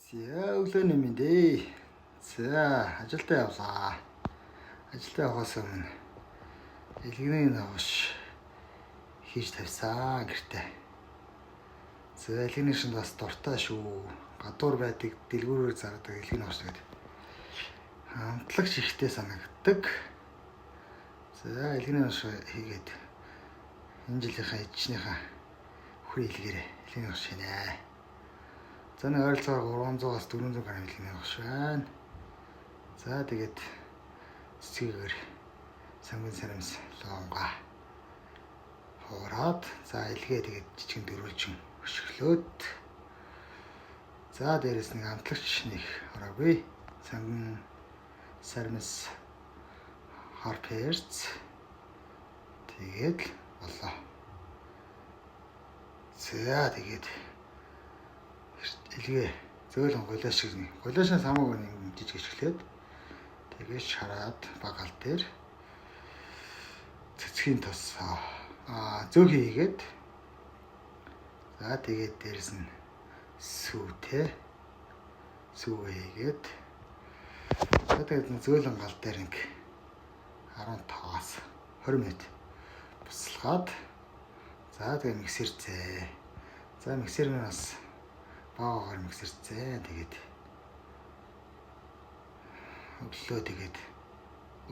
За, өглөөний мэнд ээ. За, ажилдаа явлаа. Ажилдаа явахаас өмнө элгэний новш хийж тавьсан гэртээ. За, элгэний шинд бас дуртай шүү. Гадуур байдаг, дэлгүүрээр зардаг элгэний новш гэдэг. Амтлагч ихтэй санагддаг. За, элгэний новш хийгээд энэ жилийнхаа ээжнийхээ үхрийн элгээрээ элгэний новш хийнэ. За, нэг ойролцоогоор 300-аас 400 г элгэний новш байна. За, тэгээд цэцгээр самгин сарамс лонга хуураад, за, элгээ тэгээд жижигэн дөрвөлжин өшөглөөд, за, дээрэс нэг амтлагч нэг ороогүй. Самгин сарамс, хар перц, тэгээд л боллоо. За, тэгээд элгээ зөөлөн голио шиг, голиошнаас хамаагүй нэг жижиг ишгэлээд, тэгээд шараад багаал дээр цэцгийн тос зөөхөн хийгээд, за, тэгээд дээрэс нь сүүтэй сүү хийгээд, за, тэгээд зөөлөн гал дээр нэг 15-аас 20 минут буслаад, за, тэгээд миксерцээ. За, миксер нь бас багаагаар миксерцээ. Тэгээд өглөө, тэгээд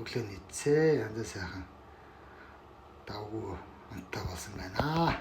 өглөө нийцээ. Янзаа сайхан давгүй амттай болсон байна.